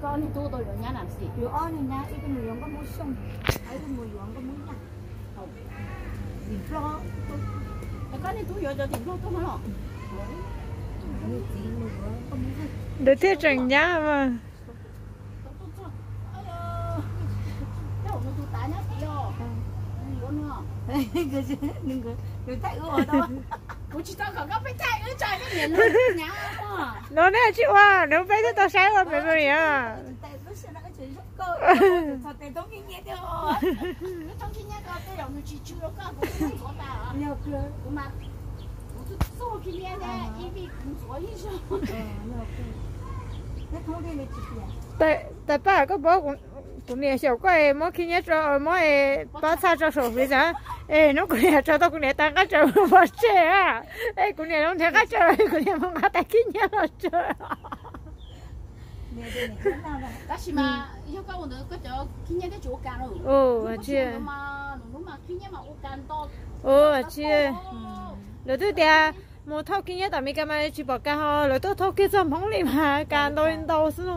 Koj niag tub tau yuav nyab na xi? Yuav ob niag nyab, ib tug mus yuav nkauj Hmoob Xyooj, ib tug mus yuav nkauj Hmoob Nplog. Tim Nplog. Koj niag tub yuav cov tim Nplog tuaj no los? Ntawd thiaj tseem nyab mas. Kuv tsis tau kom koj peb thaij wb tso koj niam lub nyab. No nej tsis ua, nws peb twb tau saib ua memory os. Tais Paj, koj paub kuv niam xyaum koj es muab khib nyiab tso, muab es pab txhaj tso saum freezer, es hnub kuv niam tso tau kuv niam tais nqaij tsaws pov tseg, es kuv niam zoo nrhiav nqaij tsaws, kuv niam mus nqa tais khib nyiab los tso. Tab sis mas yog koj ua ntawd koj cov khib nyiab thiaj tsis ua kas. Ua tsi, ua tsi. Lawv twb tias mus thauj khib nyiab tom Meskas mas tsis pom kas, ho lawv tuaj thauj kiag txog Hmoob li mas kas ntau li ntau xwb no.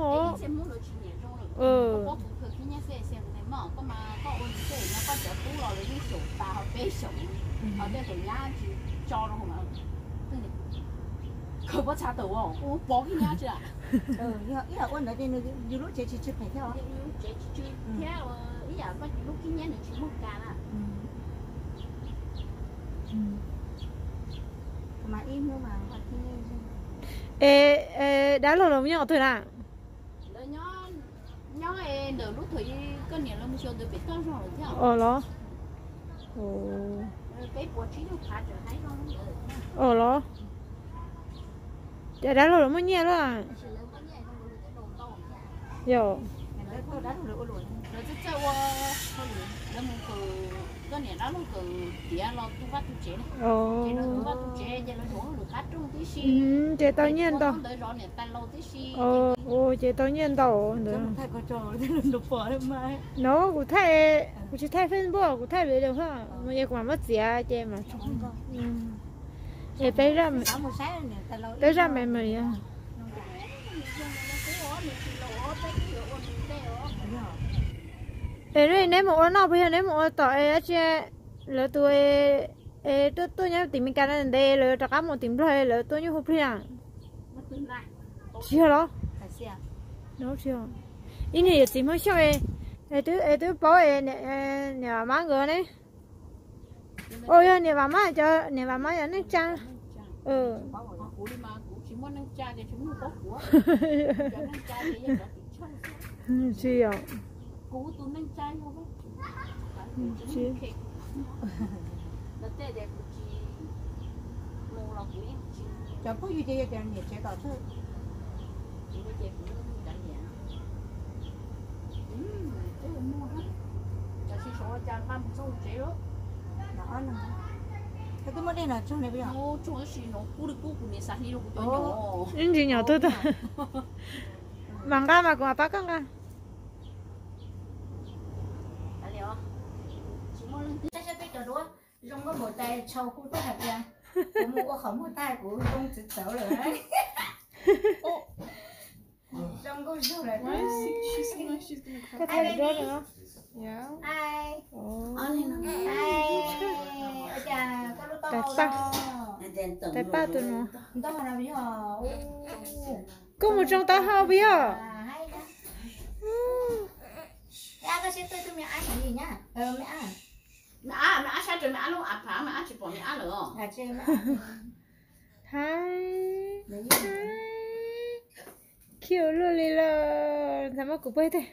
Koj pob txha tawm ua pov khib nyiab tsi. Yog ib yam ua ntawd ces nws yus lub tsev tsis tsw phem thiab os. Tsev tsis tsw thiab, ib yam koj lub khib nyiab nws tsis muaj kas na. Es dab laug los nyob twg na? Nyob ntawm lub thaum koj niam lawv mus xyuas ntawd pem toj zog lawm thiab. Os los. Peb puas tsib nyuag phav tawm haib no. Os los. Ces dab laug los muaj nyiaj lawm. Yog. Lawv txawj txawj ua, lawv mus kawm, koj niam dab laug kawm tiav los tu vaj tu tsev na. Ces lawv tu vaj tu tsev ces lawv yuav lwm qab rooj tib si. Ces tau nyiaj ntau ntawd zov niam tais laus tib si. Ces tau nyiaj ntau ntawd. No kuv thaij, kuv tsis thaij Facebook, kuv thaij video xwb, es kuv mam muab txiav ces mam tso. Es peb zaj, peb zaj me me yog. Es neb mus ua noj puas yog neb mus ua tom es dab tsi, lawv tus es tuaj tuaj nyob tim Meskas no ntev lawv rov qab mus tim Nplog lawv tuaj nyuj hu plig na? Tsis yog los? Ib niag yawm txiv Hmoob Xyooj es twb paub niam Vam Mab nkawd ne. Os, yog niam Vam Mab, cov niam Vam Mab yog neej tsa. Tsis yog. Cov phooj ywg ces yog cov niam tsev tom tsawg? Koj twb muaj dej no tsaug ne puas yog? Ib ntsis nyom tuaj tag. Mas nqa mas kuv mam pab koj nqa. Saib saib peb cov duab zoo nkauj npaum cas, tshau kuv twb hais tias kuv mus ua qhov muag tag kuv zoo txwv txawv lawm. Zoo nkauj zog lawm. Koj thaij duab no. Tais Paj, tais Paj tus no. Koj mus tsoo taub hau puas yog? Haib, haib, cute luaj li lawm, ntxhais muab kuv pub teg.